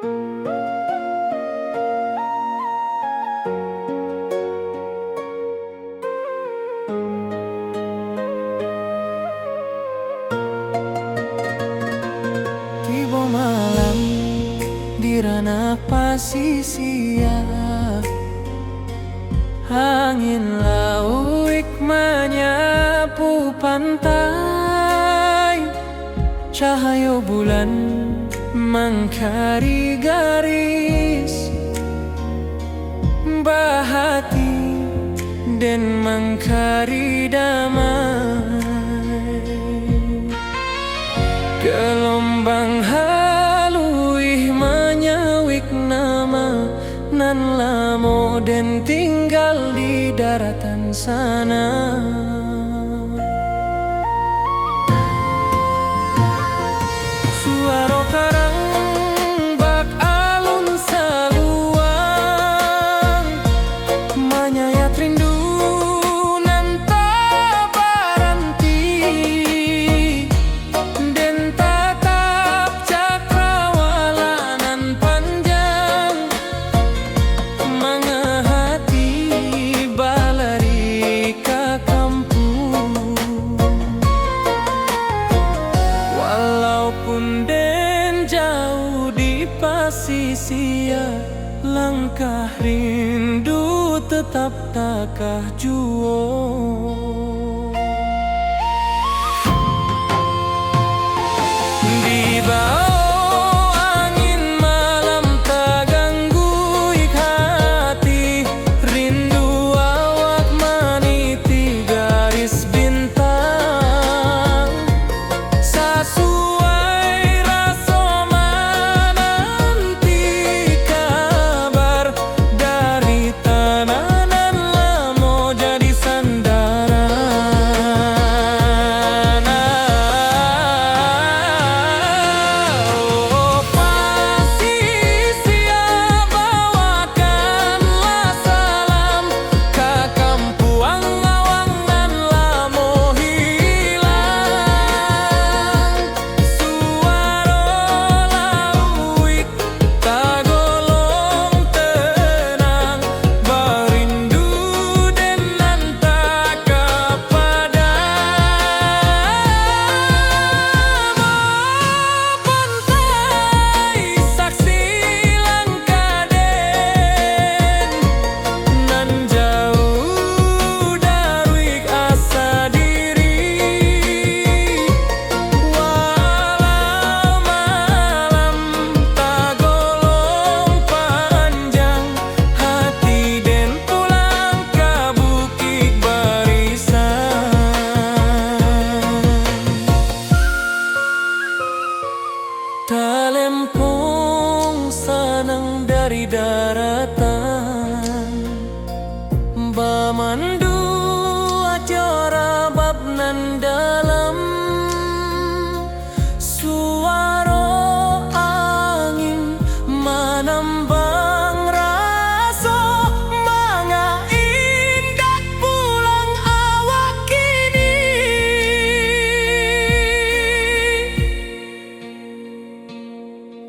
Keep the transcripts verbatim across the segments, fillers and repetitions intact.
Tibo malam di ranah pasisia, angin lauik manyapu pantai, cahayo bulan mangkari garis, bahati den mangkari damai. Galombang haluih manyawik nama nan lamo den tinggal di daratan sana. Suaro karang bak alun saluang, manyayat rindu nan tak baranti, den tatap cakrawala nan panjang, manga hati balari ka kampuang. Walaupun den jauah di pasisia, langkah rindu tetap takah juo. Dibao angin malam tagangguik hati, rindu awak maniti garis bintang. Sasuai raso mananti kabar dari tanah nan lamo jadi sandaran. Oh, pasisia, bawakanlah salam ka kampuang awak nan lamo hilang. Suaro lauik tagolong tenang, barindu den nan tak kapadang. Pantai saksi langkah den, nan jauah daruik asa diri. Walau malam tagolong panjang, hati den pulang ka Bukik Barisan. Talempong sanang dari daratan, bamandu ajo rabab nan dalam. Suaro angin manambang raso, manga indak pulang awak kini.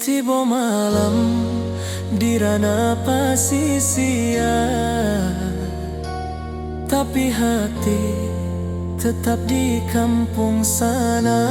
Tibo malam di ranah pasisia, tapi hati tetap di kampuang sana.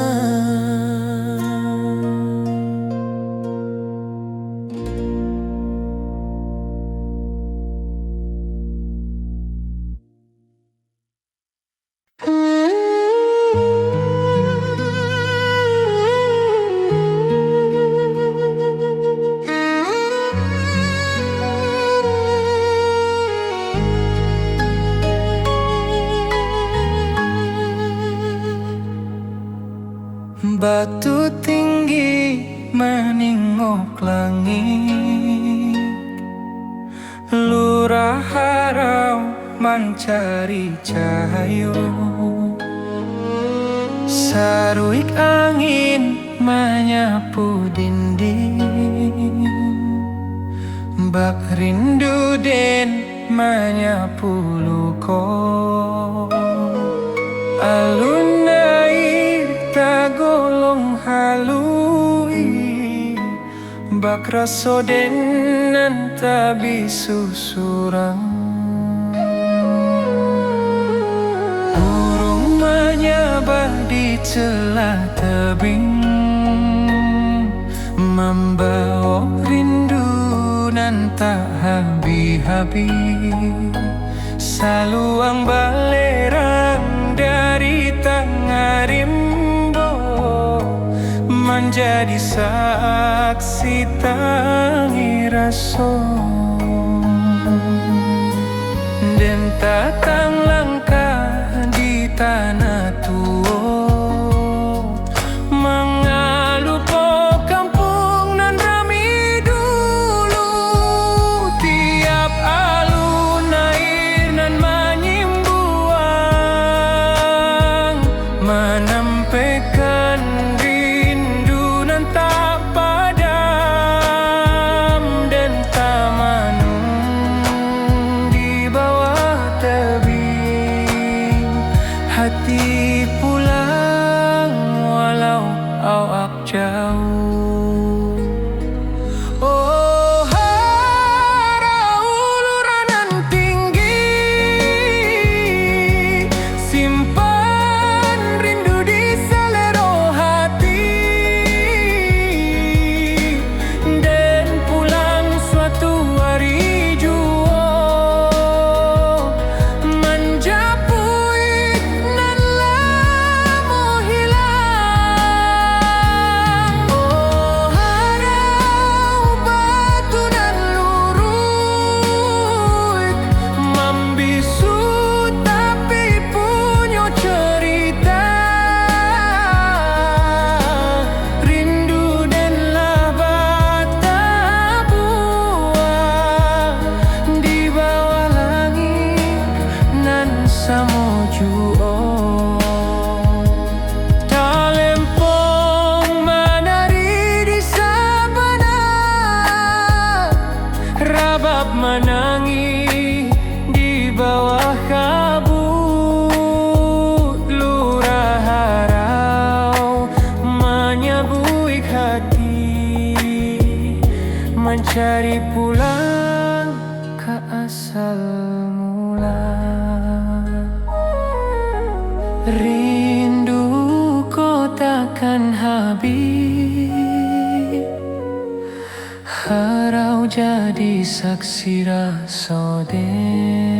Batu tinggi maningok langik, lurah harau mancari cahayo. Saruik angin manyapu dinding, bak rindu den manyapu luko. Alun aia tagolong haluih, Bak raso den nan tabisu surang. Burung manyabah di celah tebing, mambaok rindu nan tak habih-habih. Saluang balerang dari tangah rimbo, manjadi saksi tangih raso. Den tatang langkah di tanah tuo, mangalupo kampuang nan rami dulu. Tiap alun aia nan manyimbuang, manampekkan rindu nan tak padam. Den tamanung di bawah tebing, hati pulang walau awak jauh. Oh, harau uluran nan tinggi, simpan rindu di salero hati. Den pulang suatu ari juo, manjapuik nan lamo hilang. Oh, harau batu nan luruik, mambisu tapi punyo cerita. Rindu den lah batabuah di bawah langik nan samo juo. Talempong manari di sabana, rabab manangih di bawah kabua. Lurah harau manyabuik hati, mancari pulang ka asal mula. Rindu ko takkan habih, harau jadi saksi raso den.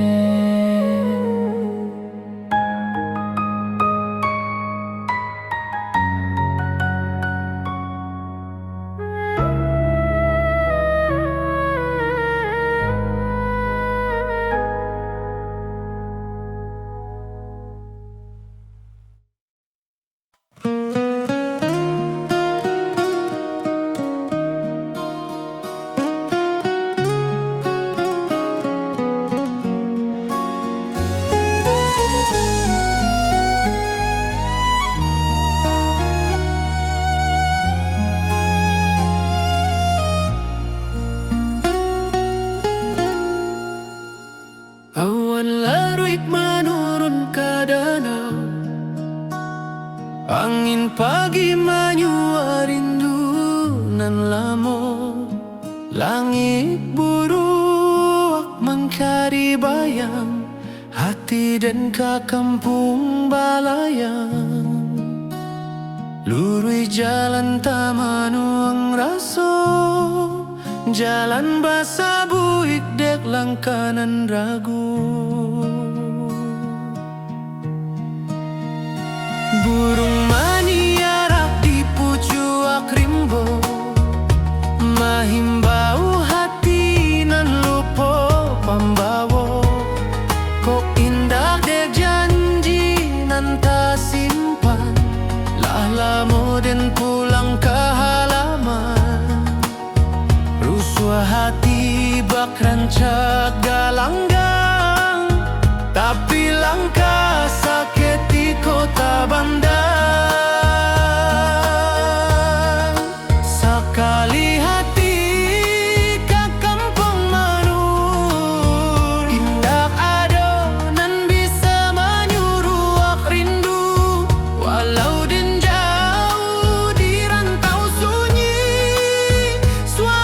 Awan laruik manurun ka danau, angin pagi manyua rindu nan lamo. Langik buruak mancari bayang, hati den ka kampuang balayang. Luruih jalan tamanuang raso, jalan basabuik dek langkah nan ragu. Burung maniarak di pucuak rimbo, mahimbau hati nan lupo pambawo. Kok indak dek janji nan tasimpan, lah lamo den pulang ka halaman. Rusuah hati bak rancak galanggang, tapi langkah saketiko tabandang. Sakali hati ka kampuang manurun, indak ado nan bisa manyuruak rindu. Walau den jauah di rantau sunyi, suara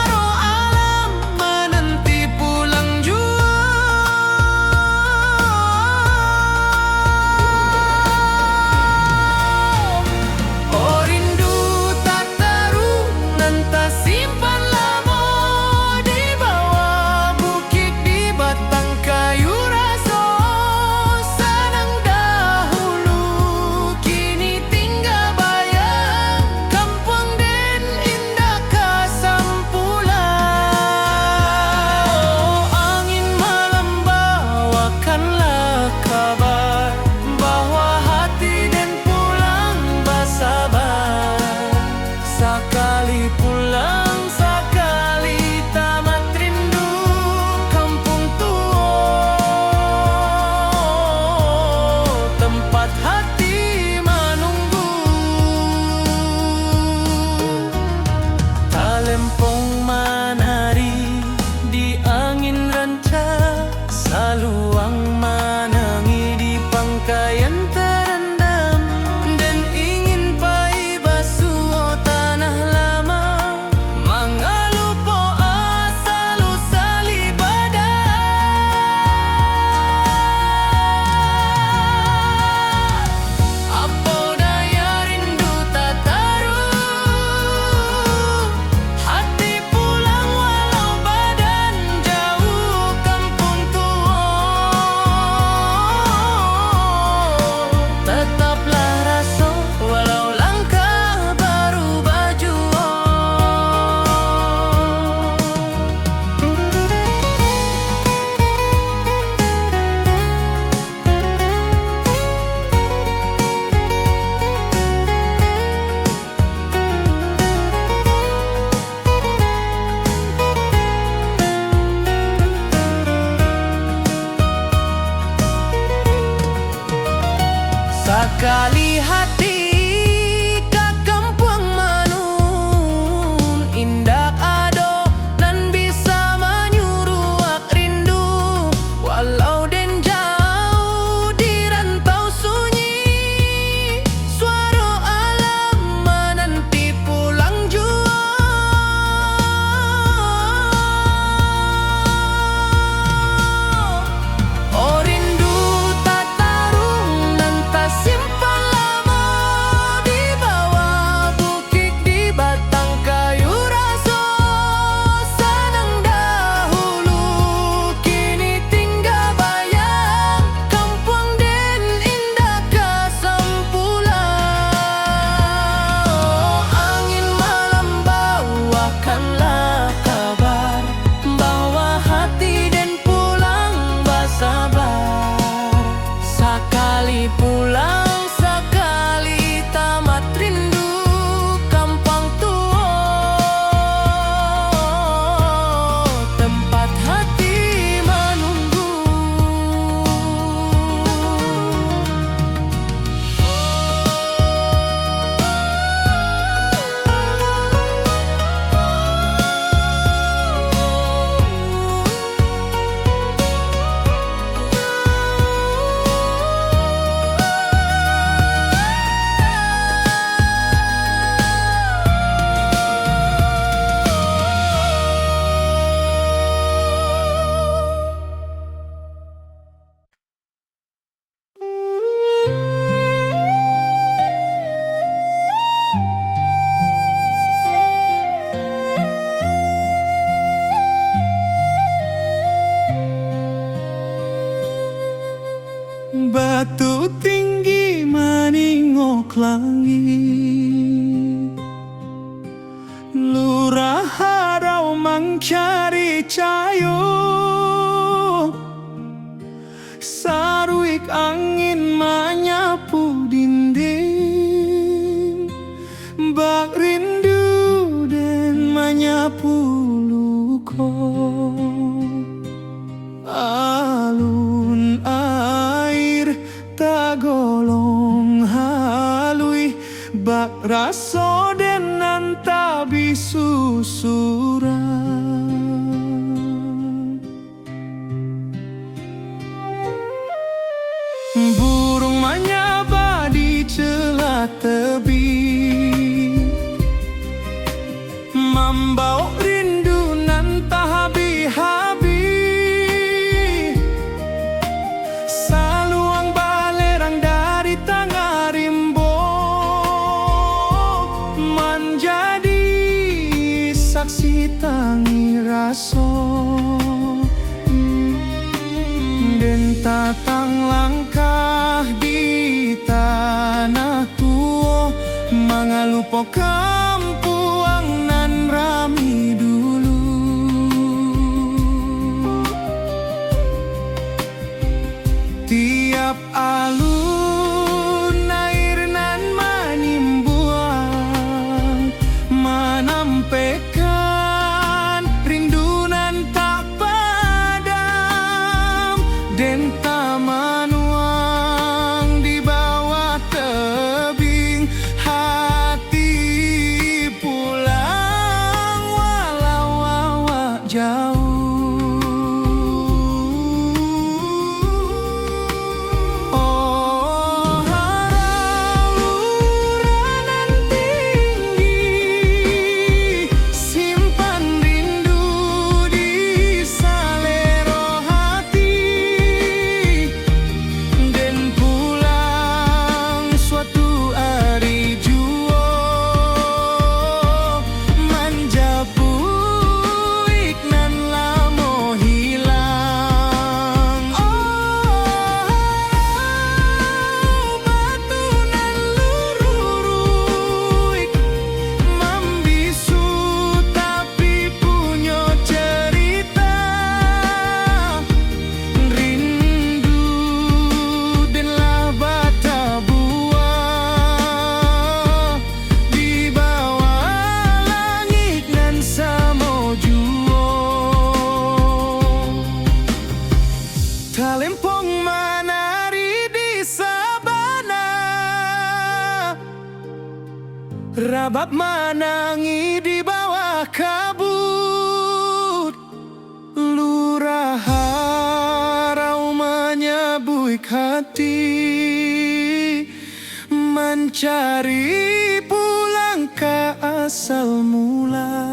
Sakali pulang, sakali tamat rindu, kampuang tuo, tempat hati manunggu. Talempong manari di angin rancak, saluang manangih di pangkaian tarandam, den ingin pai basuo tanah lama, mangalupo asa lusa li badan. Apo daya rindu tataruh, hati pulang walau badan jauah kampuang tuo. Tataplah raso walau langkah barubah juo. Sakali hati ka kampuang manun, indak ado nan bisa manyuruak rindu. Walau den jauah di rantau sunyi, suaro alam mananti pulang juo. Oh rindu tataruh nan tasimpan lamo di bawah bukik, di batang kayu raso. Sanang dahulu, kini tingga bayang, kampuang den indak ka sampulang. Angin malam bawakanlah kabar, bahwa hati den pulang basaba. Sakali pulang, sakali tamat rindu, kampuang tuo, tempat hati manunggu. Batu tinggi maningok langik, lurah harau mancari cayo. Saruik angin manyapu dinding, bak rindu den manyapu luko. Alun air tagolong haluih, bak raso den nan tabisusuran. Buruang manyaba di celah tebing, mambawok rindu nan tahabih-habih. Saluang balerang dari tangah rimbo, manjadi saksi tangih raso. Den tatang langkah di tanah tuo, mangalupo kampuang nan rami dulu. Tiap alun air nan manimbuang, man- Nampekkan rindu nan tak padam, den tamanuang di bawah tebing hati pulang walau awak jauh. Oh, harau lurah nan tinggi, simpan rindu di salero hati. Den pulang suatu ari juo, manjapuik nan lamo hilang. Oh, batu nan luruik, mambisu tapi punyo cerita. Rindu den lah batabuah di bawah langik nan samo juo. Talempong manari di sabana, rabab manangih di bawah kabut. Lurah harau manyabuik hati, mancari pulang ka asal mula.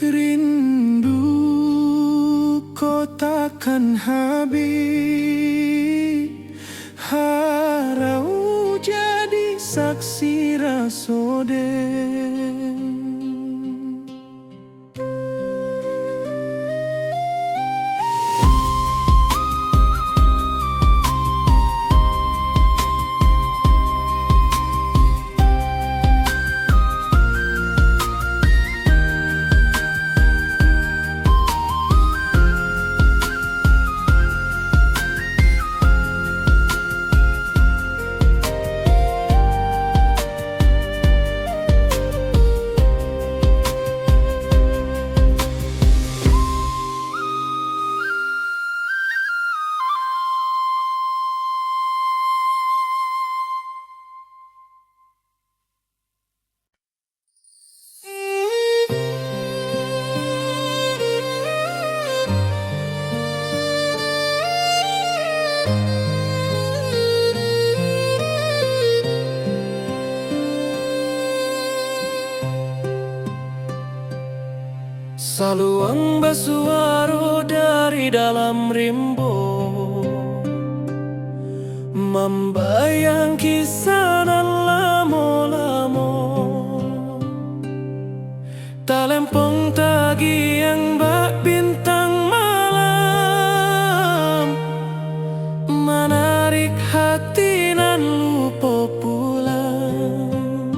Rindu ko takkan habih, harau jadi saksi raso den. Saluang basuaro dari dalam rimbo, mambayang kisah nan lamo-lamo. Talempong tagiang bak bintang malam, manarik hati nan lupo pulang.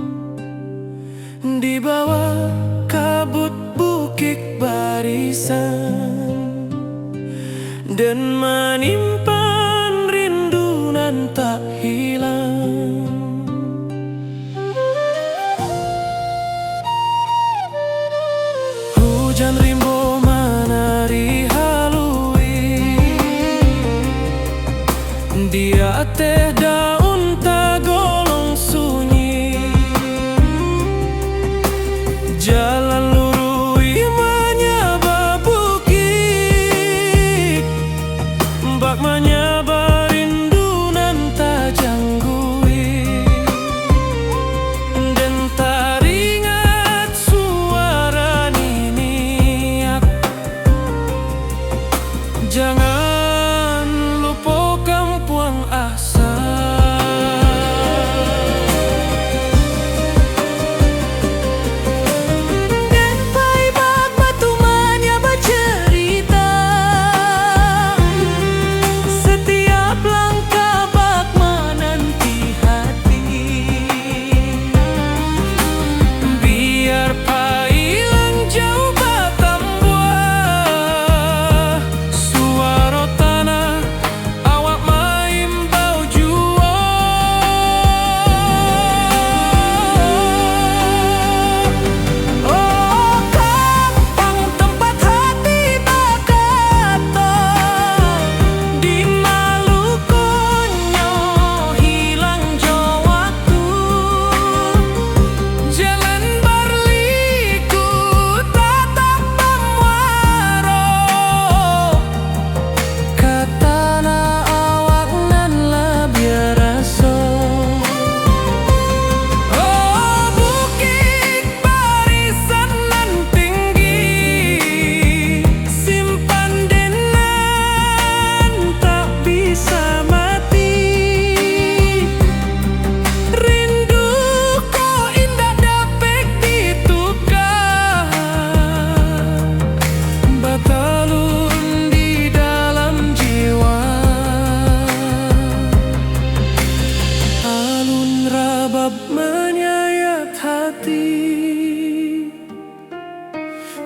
Di bawah kabut bukik barisan, den manimpan rindu nan tak hilang. Hujan rimbo manari haluik, di ateh daun tagolong sunyi. Jalan luruih manyaba bukik, bak manyaba rindu nan tajangguik. Den taringat suara nini,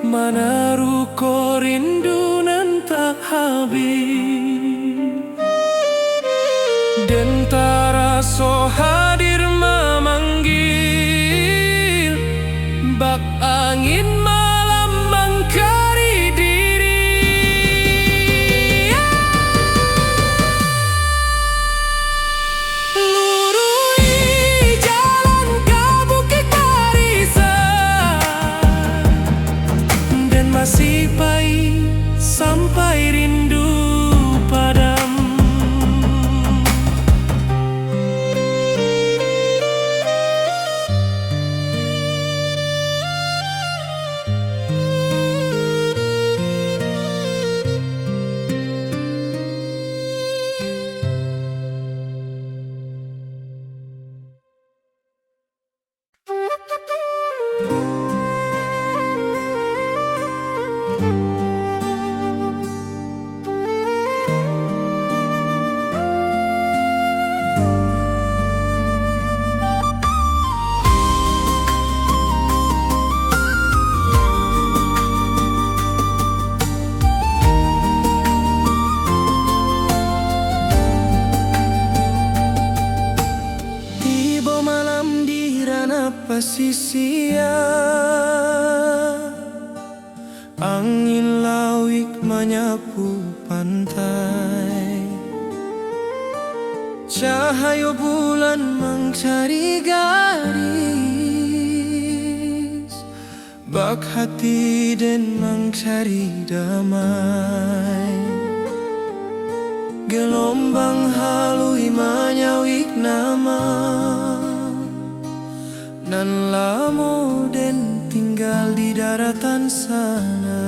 Manaruko rindu nan tak habis, den taraso hadir mamanggil, bak angin malam mangkari diri. Luruih jalan ka Bukik Barisan, den masih pai sampai rindu padam. Tibo malam di ranah pasisia, angin lauik manyapu pantai. Cahayo bulan mancari garis, bak hati den mancari damai. Gelombang haluih manyauik nama nan lamo den tinggal di daratan sana.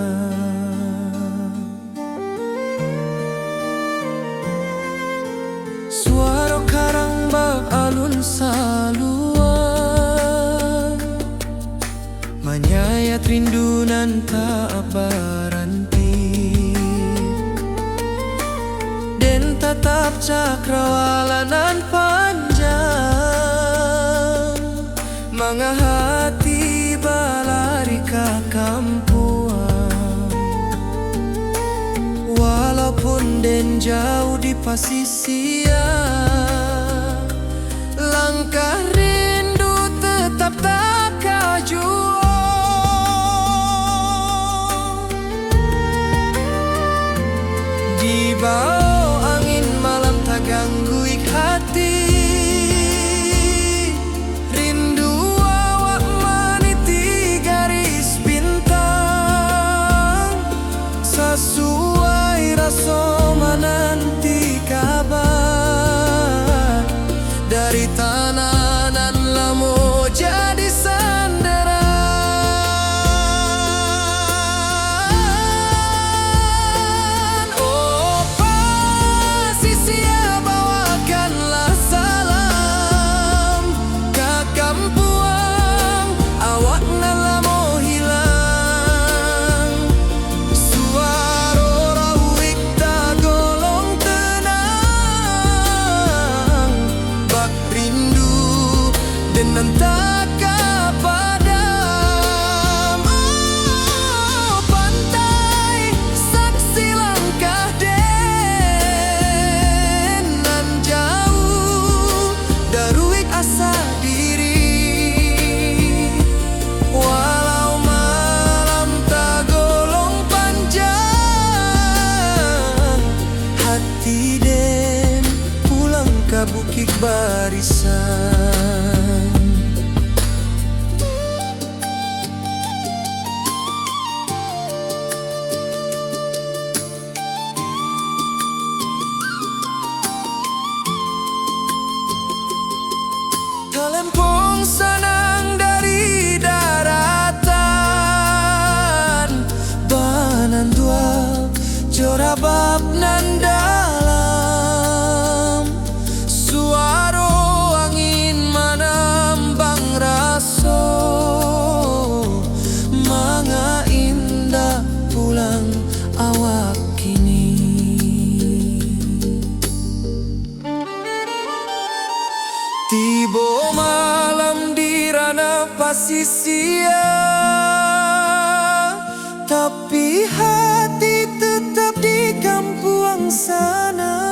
Suaro karang baalun salua, manyayat rindu nan tak baranti. Den tatap cakrawala nan panjang, mangahati balari ka kampuang. Walaupun den jauah di pasisia, langkah rindu tetap takajuang. Dibao angin malam tagangguik hati, rindu awak maniti garis bintang, sasuai raso mananti kaba dari tanah nan lamo jadi sandaran. Oh, pasisia, bawakanlah salam ka kampuang awak nan lamo hilang. Suaro rauik tagolong tenang, bak rindu den nan tak ka padam. Oh, pantai, saksi langkah den nan jauah, daruik asa diri. Walau malam tagolong panjang, hati den pulang ka Bukik Barisan. Talempong sanang dari daratan, bananduak jo rabab nan dalam. Suaro angin manambang raso, manga indak pulang awak kini. Tibo malam di ranah pasisia, Tapi hati tetap di kampuang sana.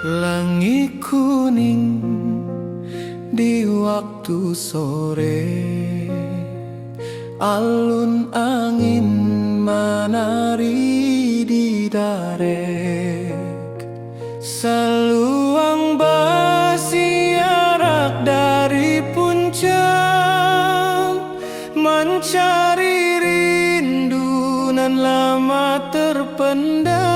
Langik kuning di waktu sore, alun angin manari di darek. Saluang basiarak dari puncak, mancari rindu nan lama terpendam.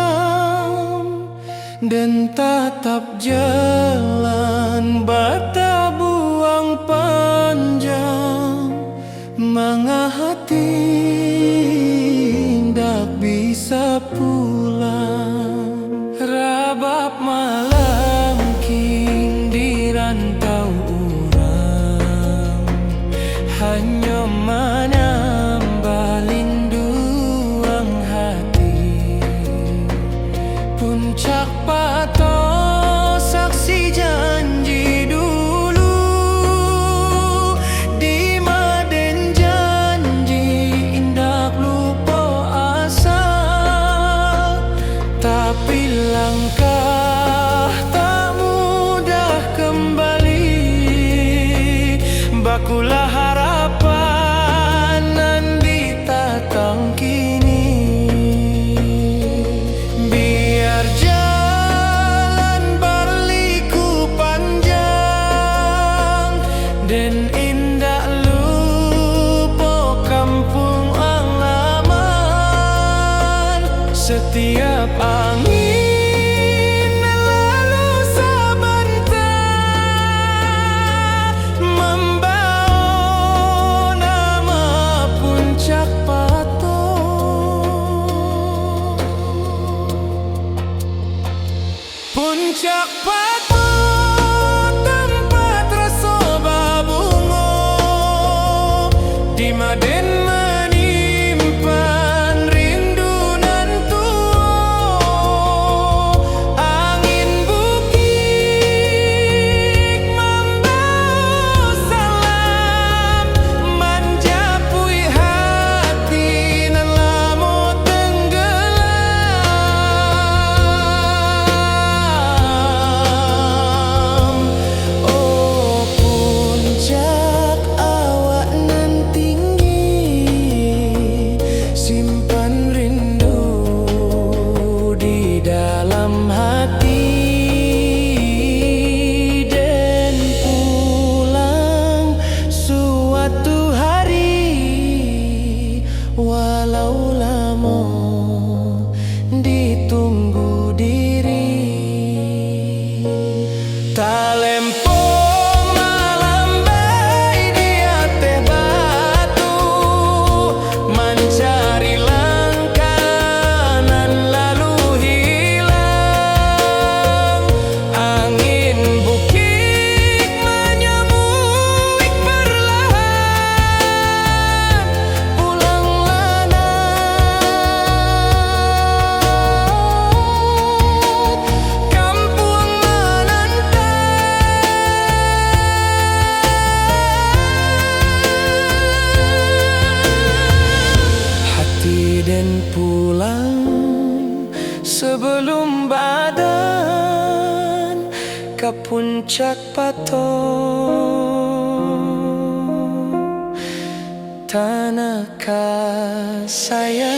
Den tatap jalan batabuang panjang, manga hati indak bisa pulang. Rabab malangking di rantau urang, hanyo manambah linduang hati. Puncak Pato saksi janji dulu, di Maden janji indak lupo asa. Tapi langkah tak mudah kembali, bakulah harapan nan ditatang kini. Biar jalan barliku panjang, den indak lupo kampuang alaman. Satiap angin lalu sabanta, mambawo nama Puncak Pato. Puncak Pato, tampek raso babungo, di Maden manyimpan rindu nan tuo. Angin bukik mambawo salam, manjapuik hati nan lamo tenggelam. Oh puncak awak nan tinggi, simpan rindu di dalam hati, den pulang suatu hari, walau lamo ditunggu diri. Talempong malambai di ateh batu, mancari langkah nan lalu hilang. Angin bukik manyabuik parlahan, pulanglah nak, kampuang mananti. Hati den pulang sabalum badan ka Puncak Pato, tanah kasayangan.